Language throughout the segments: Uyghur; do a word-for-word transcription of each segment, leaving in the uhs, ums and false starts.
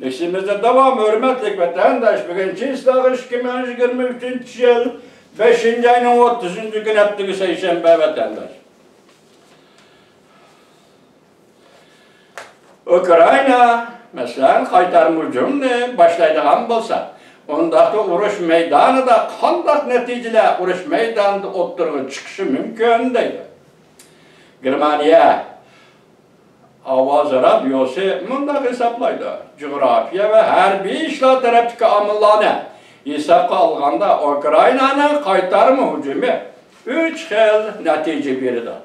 ئېسىمىزدە داۋام، ھۆرمەتلىك ۋەتەنداش، بۈگۈن چىسلاغ ئىككى مىڭ يىگىرمە ئۈچىنچى يىل بەشىنچى ئاينىڭ ئوتتۇزىنچى كۈنى، ھەپتىگە سەيشەنبە، ۋەتەنداش. ئۇكرائىنا، مەسىلەن، قايتارما ھۇجۇمنى باشلايدىغان بولسا، ئۇنداقتا ئۇرۇش مەيدانىدا قانداق نەتىجىلەر ئۇرۇش مەيدانىدا ئوتتۇرىغا چىقىشى مۇمكىن، دەيدۇ. گېرمانىيە ئاۋازى رادىيوسى مۇنداق ھېسابلايدۇ: جۇغراپىيە ۋە ھەربىي ئىشلار تەرەپتىكى ئامىللارنى ھېسابقا ئالغاندا، ئۇكرائىنانىڭ قايتارما ھۇجۇمى ئۈچ خىل نەتىجە بېرىدۇ.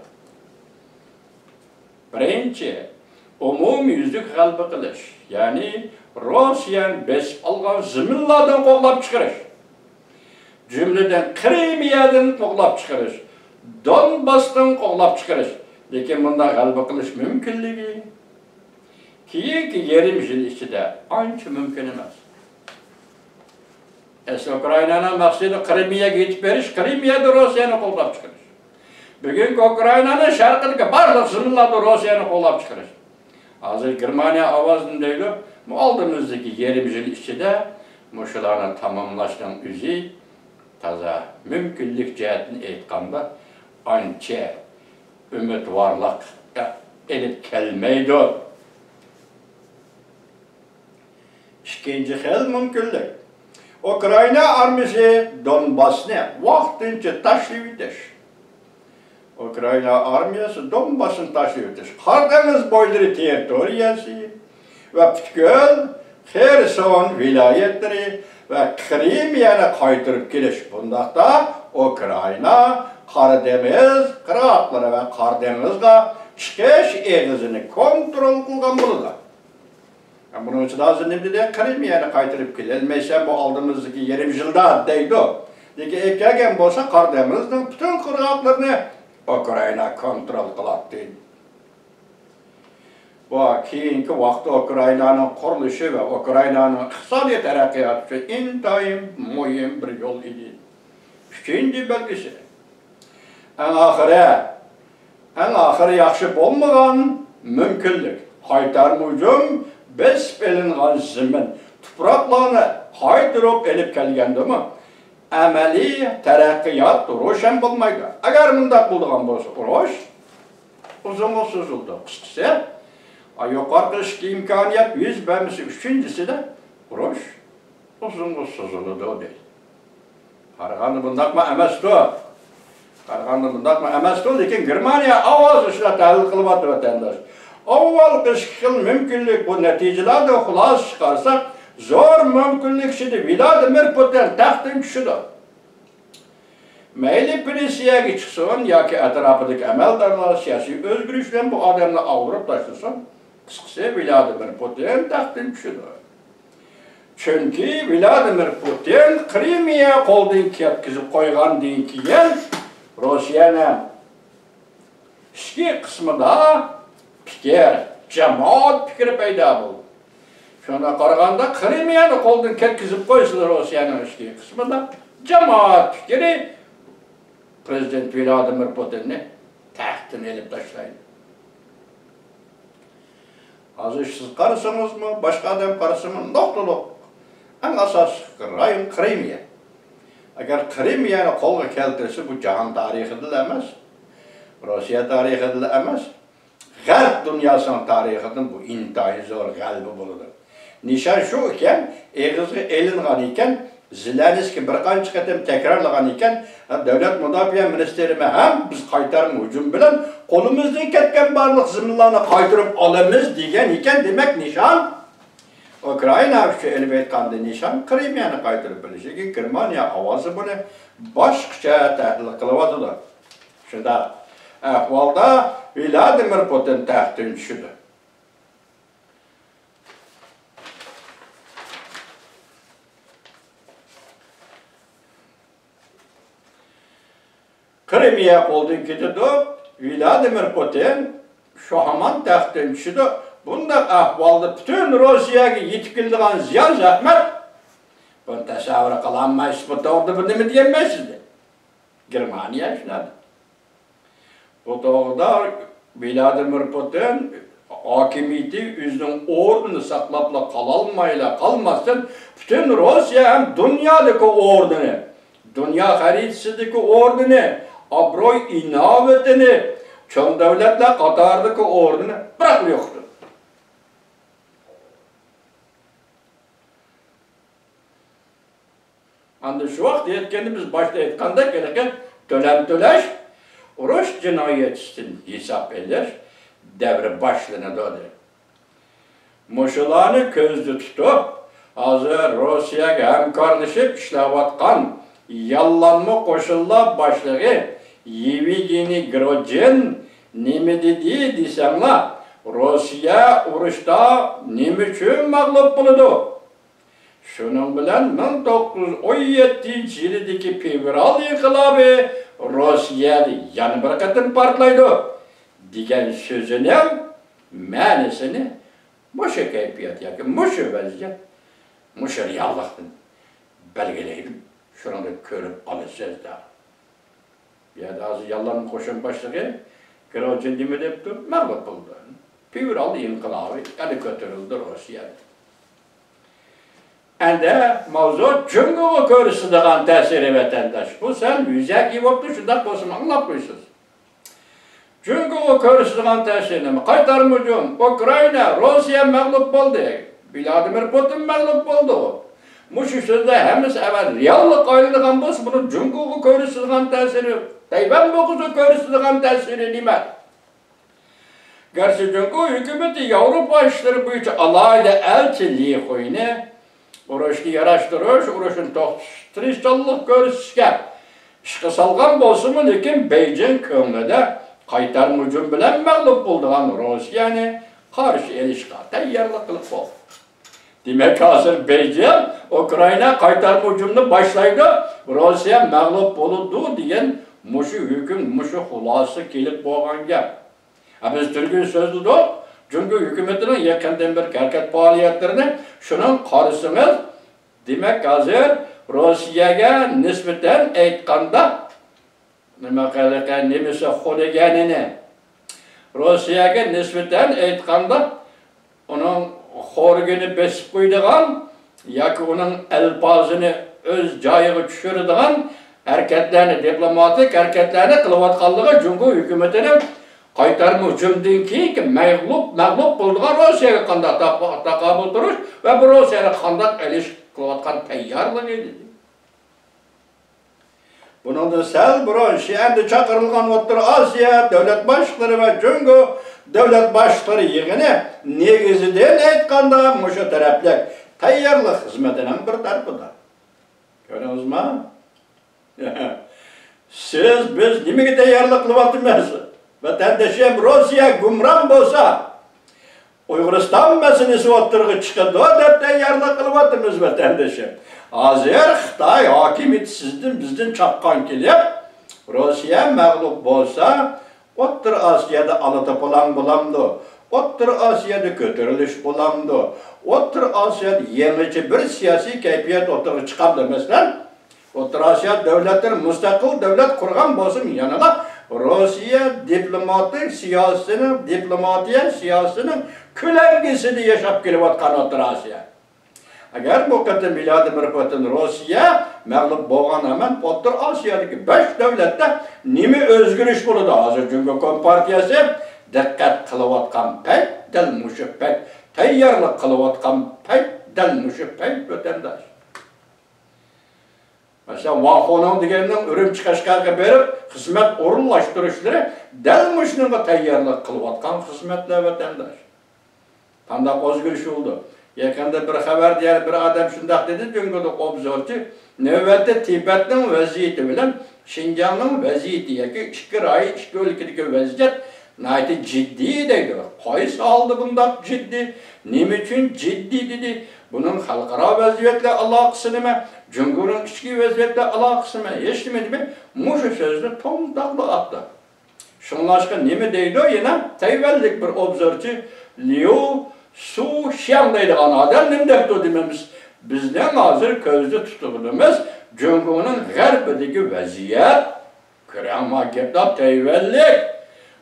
بىرىنچى، ئومۇميۈزلۈك غەلىبە قىلىش، يەنى روسىيەنى بېسىپ ئالغان زېمىنلاردىن قوغلاپ چىقىرىش. جۈملىدىن قىرىمىيەدىن قوغلاپ چىقىرىش، دونباستىن قوغلاپ چىقىرىش. لېكىن بۇنداق غەلىبە قىلىش مۇمكىنلىكى كېيىنكى يېرىم يىل ئىچىدە ئانچە مۇمكىن ئەمەس. ئەسلى ئۇكرائىنانىڭ مەقسىتى قىرىمىيەگە يېتىپ بېرىش، قىرىمىيەدە روسىيەنى قوغلاپ چىقىرىش. بۈگۈنكى ئۇكرائىنانىڭ شەرقىدىكى بارلىق زېمىنلاردا روسىيەنى قوغلاپ چىقىرىش. ھازىر گېرمانىيە ئاۋازىنى دەيدۇ، بۇ ئالدىمىزدىكى يېرىم يىل ئىچىدە مۇشۇلارنى تاماملاشنىڭ ئۆزى تازا مۇمكىنلىك جەھەتتىن ئېيتقاندا ئانچە ئۈمىدۋارلىققا ئېلىپ كەلمەيدۇ. ئىككىنچى خىل مۇمكىنلىك، ئۇكرائىنا ئارمىيىسى دونباسنى ۋاقتىنچە تاشلىۋېتىش. ئۇكرائىنا ئارمىيىسى دونباسنى تاشلىۋېتىش، قارا دېڭىز بويلىرى تېررىتورىيەسى ۋە پۈتكۈل خېرسون ۋىلايەتلىرى ۋە قىرىمىيەنى قايتۇرۇپ كېلىش. بۇنداقتا ئۇكرائىنا قارا دېڭىز قىرغاقلىرى ۋە قارا دېڭىزغا چىقىش ئېغىزىنى كونترول قىلغان بولىدۇ. بۇنىڭ ئۈچۈن ھازىر نېمە دېدى؟ قىرىمىيەنى قايتۇرۇپ كېلەلمەيسەن بۇ ئالدىمىزدىكى يېرىم يىلدا، دەيدۇ. لېكىن ئەگەر كەلگەن بولسا، قارا دېڭىزنىڭ پۈتۈن قىرغاقلىرىنى ئۇكرائىنا كونترول قىلاتتى. بۇ كېيىنكى ۋاقىتتا ئۇكرائىنانىڭ قۇرۇلۇشى ۋە ئۇكرائىنانىڭ ئىقتىسادىي تەرەققىياتى ئۈچۈن ئىنتايىن مۇھىم بىر يول ئىدى. ئۈچىنچى بەلگىسى، ئەڭ ئاخىرى، ئەڭ ئاخىرى ياخشى بولمىغان مۇمكىنلىك، قايتارما ھۇجۇم، بېسىپ ئېلىنغان زېمىن، تۇپراقلارنى قايتۇرۇپ ئېلىپ كەلگەندىمۇ ئەمەلىي تەرەققىيات روشەن بولمايدۇ. ئەگەر مۇنداق بولىدىغان بولسا، ئۇرۇش ئۇزۇنغا سوزۇلىدۇ. قىسقىسى، يۇقىرىقى ئىككى ئىمكانىيەت يۈز بەرمىسە، ئۈچىنچىسىدە ئۇرۇش ئۇزۇنغا سوزۇلىدۇ دەيدۇ. قارىغاندا بۇنداقمۇ ئەمەستۇ. قارىغاندا بۇنداقمۇ ئەمەستۇ، لېكىن گېرمانىيە ئاۋازى شۇنداق تەھلىل قىلىۋاتىدۇ، ۋەتەنداش. ئاۋۋالقى ئىككى خىل مۇمكىنلىك، بۇ نەتىجىلەردىن خۇلاسە چىقارساق، زور مۇمكىنلىك ئىچىدە ۋلادىمىر پۇتىن تەختتىن چۈشىدۇ. مەيلى پېنسىيەگە چىقسۇن ياكى ئەتراپىدىكى ئەمەلدارلار سىياسىي ئۆزگىرىش بىلەن بۇ ئادەمنى ئاغدۇرۇپ تاشلىسۇن، قىسقىسى، ۋلادىمىر پۇتىن تەختتىن چۈشىدۇ. چۈنكى ۋلادىمىر پۇتىن قىرىمىيە قولدىن كەتكۈزۈپ قويغاندىن كېيىن، روسىيەنىڭ ئىچكى قىسمىدا پىكىر، جامائەت پىكرى پەيدا بولدى. شۇنداق قارىغاندا، قىرىمىيەنى قولدىن كەتكۈزۈپ قويسىلا، روسىيەنىڭ ئىچكى قىسمىدا جامائەت پىكرى پرېزىدېنت ۋلادىمىر پۇتىننى تەختتىن ئېلىپ تاشلايدۇ. ھازىر سىز قارىسىڭىزمۇ، باشقا ئادەم قارىسىمۇ، نۇقتىلىق ئەڭ ئاساسلىق رايون قىرىمىيە. ئەگەر قىرىمىيەنى قولغا كەلتۈرسە، بۇ جاھان تارىخىدىلا ئەمەس، روسىيە تارىخىدىلا ئەمەس، غەرب دۇنياسىنىڭ تارىخىدىن بۇ ئىنتايىن زور غەلىبە بولىدۇ. نىشان شۇ ئىكەن، ئېغىزغا ئېلىنغان ئىكەن، زېلېنسكىي بىر قانچە قېتىم تەكرارلىغان ئىكەن، دۆلەت مۇداپىئە مىنىستىرىمۇ ھەم بىز قايتارما ھۇجۇم بىلەن قولىمىزدىن كەتكەن بارلىق زېمىنلارنى قايتۇرۇپ ئالىمىز دېگەن ئىكەن، دېمەك نىشان ئۇكرائىنا ئۈچۈن ئېلىپ ئېيتقاندا نىشان قىرىمىيەنى قايتۇرۇپ بېرىش. لېكىن گېرمانىيە ئاۋازى بۇنى باشقىچە تەھلىل قىلىۋاتىدۇ. شۇنداق ئەھۋالدا ۋلادىمىر پۇتىن تەختتىن چۈشىدۇ. قىرىمىيە قولدىن كېتىدۇ، ۋلادىمىر پۇتىن شۇ ھامان تەختتىن چۈشىدۇ. بۇنداق ئەھۋالدا پۈتۈن روسىيەگە يېتىپ كېلىدىغان زىيان، زەھمەت، بۇنى تەسەۋۋۇر قىلالمايسىز. بۇ توغرىدا بىر نېمە دېيەلمەيسىز، دېدى. گېرمانىيە شۇنداق. بۇ توغرىدا ۋلادىمىر پۇتىن ھاكىمىيىتى ئۆزىنىڭ ئورنىنى ساقلاپلا قالالمايلا قالماستىن، پۈتۈن روسىيە ھەم دۇنيادىكى ئورنىنى، دۇنيا خەرىتىسىدىكى ئورنىنى، ئابروي-ئىناۋىتىنى، چوڭ دۆلەتلەر قاتارىدىكى ئورنىنى بىراقلا يوقىتىدۇ. ئاندىن شۇ ۋاقىت يەتكەندە بىز باشتا ئېيتقاندەك، ھېلىقى تۆلەم تۆلەش، ئۇرۇش جىنايەتچىسىدىن ھېساب ئېلىش دەۋرى باشلىنىدۇ، دېدى. مۇشۇلارنى كۆزدە تۇتۇپ، ھازىر روسىيەگە ھەمكارلىشىپ ئىشلەۋاتقان ياللانما قوشۇنلار باشلىقى يېۋگېنىي گروجىن نېمە دېدى دېسەڭلار، روسىيە ئۇرۇشتا نېمە ئۈچۈن مەغلۇپ بولىدۇ؟ شۇنىڭ بىلەن مىڭ توققۇز يۈز ئون يەتتىنچى يىلىدىكى فېۋرال ئىنقىلابى روسىيەدە يەنە بىر قېتىم پارتلايدۇ، دېگەن سۆزىنىڭ مەنىسىنى مۇشۇ كەيپىيات ياكى مۇشۇ ۋەزىيەت، مۇشۇ رېئاللىقتىن بەلگىلەيدۇ. شۇنىڭدىن كۆرۈپ ئالىسىز دە. بۇ يەردە ھازىر ياللانما قوشۇن باشلىقى گروجىن نېمە دەپتۇ؟ مەغلۇپ بولدى. فېۋرال ئىنقىلابى يەنە كۆتۈرۈلدى روسىيەدە. ئەندى ماۋزۇ جۇڭگوغا كۆرسىتىدىغان تەسىرى، ۋەتەنداش. بۇ سەل يۈزەكى بوپتۇ، شۇنداق بولسىمۇ ئاڭلاپ قويسىز. جۇڭگوغا كۆرسىتىدىغان تەسىرى نېمە؟ قايتارما ھۇجۇم، ئۇكرائىنا، روسىيە مەغلۇپ بولدى، ۋلادىمىر پۇتىن مەغلۇپ بولدى. مۇشۇ سۆزلەر ھەممىسى ئەۋەل رېئاللىققا ئايلىنىدىغان بولسا، بۇنىڭ جۇڭگوغا كۆرسىتىدىغان تەسىرى، تەيۋەن بوغۇزىغا كۆرسىتىدىغان تەسىرى نېمە؟ گەرچە جۇڭگو ھۆكۈمىتى ياۋروپا ئىشلىرى بويىچە ئالاھىدە ئەلچى لى خۇينى ئۇرۇشقا ياراشتۇرۇش، ئۇرۇشنى توختىتىش تىرىشچانلىق كۆرسىتىشكە ئىشقا سالغان بولسىمۇ، لېكىن بېيجىڭ كۆڭلىدە قايتارما ھۇجۇم بىلەن مەغلۇپ بولىدىغان روسىيەنى قارشى ئېلىشقا تەييارلىق قىلىپ بولدى. دېمەك، ھازىر بېيجىڭ ئۇكرائىنا قايتارما ھۇجۇمنى باشلايدۇ، روسىيە مەغلۇپ بولىدۇ دېگەن مۇشۇ ھۆكۈم، مۇشۇ خۇلاسە كېلىپ بولغان گەپ. ھە، بىز تۈرگۈن سۆزلىدۇق. جۇڭگو ھۆكۈمىتىنىڭ يېقىندىن بېرى ھەرىكەت پائالىيەتلىرىنى شۇنىڭ قارىسىڭىز، دېمەك، ھازىر روسىيەگە نىسبەتەن ئېيتقاندا، نېمە قىلىقى، نېمىسى خۇلىگەنىنى، روسىيەگە نىسبەتەن ئېيتقاندا، ئۇنىڭ خورىكىنى بېسىپ قويىدىغان ياكى ئۇنىڭ ئەلپازىنى ئۆز جايىغا چۈشۈرىدىغان ھەرىكەتلەرنى، دىپلوماتىك ھەرىكەتلەرنى قىلىۋاتقانلىقى جۇڭگو ھۆكۈمىتىنىڭ قايتارما ھۇجۇمدىن كېيىنكى مەغلۇپ، مەغلۇپ بولىدىغان روسىيەگە قانداق تاقا-، تاقابىل تۇرۇش ۋە بۇ روسىيەنى قانداق ئېلىش قىلىۋاتقان تەييارلىقى ئىدى. بۇنىڭدىن سەل بۇرۇن شىئەندە چاقىرىلغان ئوتتۇرا ئاسىيا دۆلەت باشلىقلىرى ۋە جۇڭگو دۆلەت باشلىقلىرى يىغىنى نېگىزىدىن ئېيتقاندا مۇشۇ تەرەپلىك تەييارلىق خىزمىتىنىڭ بىر تەرىپىدۇر. كۆردىڭىزمۇ؟ سىز، بىز نېمىگە تەييارلىق قىلىۋاتىمىز؟ ۋەتەندىشىم، روسىيە گۇمران بولسا، ئۇيغۇرىستان مەسىلىسى ئوتتۇرىغا چىقىدۇ دەپ تەييارلىق قىلىۋاتىمىز، ۋەتەندىشىم. ھازىر خىتاي ھاكىمىيىتى سىزدىن، بىزدىن چاپقان كېلىپ، روسىيە مەغلۇپ بولسا، ئوتتۇرا ئاسىيادا ئالا توپىلاڭ بولامدۇ؟ ئوتتۇرا ئاسىيادا كۆتۈرۈلۈش بولامدۇ؟ ئوتتۇرا ئاسىيادا يېڭىچە بىر سىياسىي كەيپىيات ئوتتۇرىغا چىقامدۇ؟ مەسىلەن، ئوتتۇرا ئاسىيا دۆلەتلىرى مۇستەقىل دۆلەت قۇرغان بولسىمۇ، يەنىلا روسىيە دىپلوماتىك سىياسىتىنىڭ، دىپلوماتىيە سىياسىتىنىڭ كۆلەڭگىسىدە ياشاپ كېلىۋاتقان ئوتتۇرا ئاسىيا. ئەگەر بۇ قېتىم ۋلادىمىر پۇتىن روسىيە مەغلۇپ بولغان ھامان ئوتتۇرا ئاسىيادىكى بەش دۆلەتتە نېمە ئۆزگىرىش بولىدۇ؟ ھازىر جۇڭگو كومپارتىيەسى دىققەت قىلىۋاتقان پەيت دەل مۇشۇ پەيت، تەييارلىق قىلىۋاتقان پەيت دەل مۇشۇ پەيت، ۋەتەنداش. مەسىلەن، ۋاڭ خۇنىڭ دېگەننىڭ ئۈرۈمچى، قەشقەرگە بېرىپ خىزمەت ئورۇنلاشتۇرۇشلىرى دەل مۇشۇنىڭغا تەييارلىق قىلىۋاتقان خىزمەتلەر، ۋەتەنداش. قانداق ئۆزگىرىش بولدى؟ يېقىندا بىر خەۋەردە يەنە بىر ئادەم شۇنداق دېدى، جۇڭگولۇق ئوبزورچى، نۆۋەتتە تىبەتنىڭ ۋەزىيىتى بىلەن شىنجاڭنىڭ ۋەزىيىتى ياكى ئىككى رايون، ئىككى ئۆلكىدىكى ۋەزىيەت ناھايىتى جىددىي دەيدۇ. قايسى ھالدا بۇنداق جىددىي؟ نېمە ئۈچۈن جىددىي دېدى؟ بۇنىڭ خەلقئارا ۋەزىيەت بىلەن ئالاقىسى نېمە؟ جۇڭگونىڭ ئىچكى ۋەزىيەت بىلەن ئالاقىسى نېمە؟ ھېچنېمە دېمەي، مۇشۇ سۆزنى تومداقلا ئاتتى. شۇڭلاشقا نېمە دەيدۇ يەنە تەيۋەنلىك بىر ئوبزورچى ليۇ سۇ شياڭ دەيدىغان ئادەم نېمە دەپتۇ دېمەممىز؟ بىزنىڭ ھازىر كۆزدە تۇتقىنىمىز جۇڭگونىڭ غەربىدىكى ۋەزىيەت. كۆرەڭما گەپنى تەيۋەنلىك.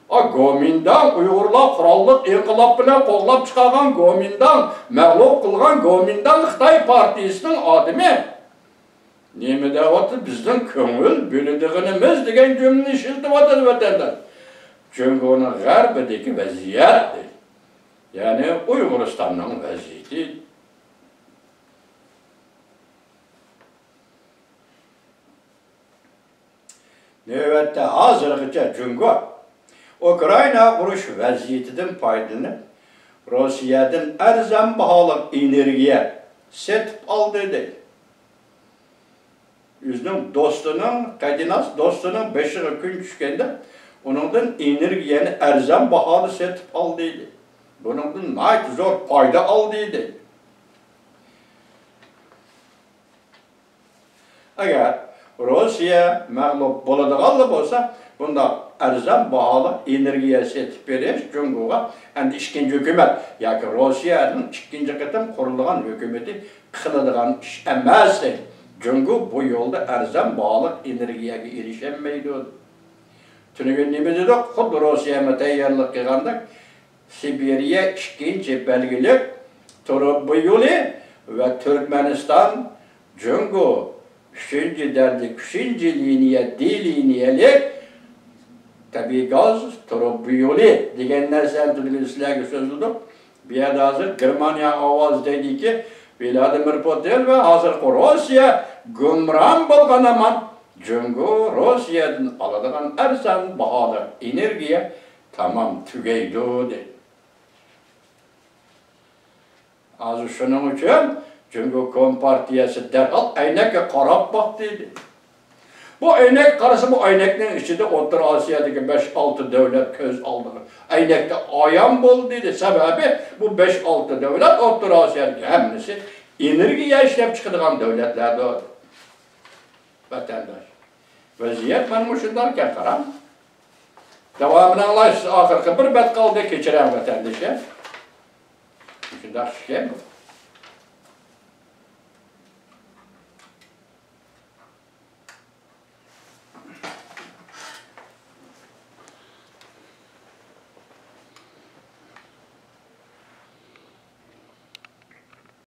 ئا، گومىنداڭ، ئۇيغۇرلار قوراللىق ئىنقىلاب بىلەن قوغلاپ چىقارغان گومىنداڭ، مەغلۇپ قىلغان گومىنداڭ خىتاي پارتىيىسىنىڭ ئادىمى. نېمە دەۋاتىدۇ؟ بىزنىڭ كۆڭۈل بۆلىدىغىنىمىز دېگەن جۈملىنى ئىشلىتىۋاتىدۇ ۋەتەنداش. جۇڭگونىڭ غەربىدىكى ۋەزىيەت، يەنى ئۇيغۇرىستاننىڭ ۋەزىيىتى. نۆۋەتتە ھازىرغىچە جۇڭگو ئۇكرائىنا ئۇرۇش ۋەزىيىتىدىن پايدىلىنىپ، روسىيەدىن ئەرزان باھالىق ئېنېرگىيە سېتىپ ئالدى دەيدۇ. ئۆزىنىڭ دوستىنىڭ، قەدىناس دوستىنىڭ بېشىغا كۈن چۈشكەندە، ئۇنىڭدىن ئېنېرگىيەنى ئەرزان باھادا سېتىپ ئالدى دەيدۇ. بۇنىڭدىن ناھايىتى زور پايدا ئالدى دەيدۇ. ئەگەر روسىيە مەغلۇپ بولىدىغانلا بولسا، بۇنداق ئەرزان باھالىق ئېنېرگىيە سېتىپ بېرىش جۇڭگوغا ئەمدى ئىككىنچى ھۆكۈمەت ياكى روسىيەنىڭ ئىككىنچى قېتىم قۇرۇلىدىغان ھۆكۈمىتى قىلىدىغان ئىش ئەمەس. جۇڭگو بۇ يولدا ئەرزان باھالىق ئېنېرگىيەگە ئېرىشەلمەيدۇ. تۈنۈگۈن نېمە دېدۇق؟ خۇددى روسىيەمۇ تەييارلىق قىلغاندەك، سىبىرىيە ئىككىنچى بەلگىلىك تۇرۇبا يولى ۋە تۈركمەنىستان، جۇڭگو ئۈچىنچى دەرىجىلىك، ئۈچىنچى لىنىيە، دې لىنىيەلىك تەبىئىي گاز تۇرۇبا يولى دېگەن نەرسىنى تۈنۈگۈن سىلەرگە سۆزلىدۇق. بۇ يەردە ھازىر گېرمانىيە ئاۋازى دەيدىكى، ۋلادىمىر پۇتىن ۋە ھازىرقى روسىيە گۇمران بولغان ھامان، جۇڭگو روسىيەدىن ئالىدىغان ئەرزان باھالىق ئېنېرگىيە تامام تۈگەيدۇ دەيدۇ. ھازىر شۇنىڭ ئۈچۈن جۇڭگو كومپارتىيەسى دەرھال ئەينەككە قاراپ باقتى دەيدۇ. بۇ ئەينەك قارىسا، بۇ ئەينەكنىڭ ئىچىدە ئوتتۇرا ئاسىيادىكى بەش ئالتە دۆلەت كۆز ئالدىغا ئەينەكتە ئايان بولدى دەيدۇ. سەۋەبى، بۇ بەش ئالتە دۆلەت ئوتتۇرا ئاسىيادىكى ھەممىسى ئېنېرگىيە ئىشلەپ چىقىدىغان دۆلەتلەردۇر. ۋەتەنداش، ۋەزىيەت مانا مۇشۇنداق ئىكەن، قاراڭ. داۋامىنى ئاڭلايسىز، ئاخىرقى بىر بەت قالدى، كەچۈرەڭ ۋەتەندىشىم. مۇشۇنداق ئىكەن بۇ.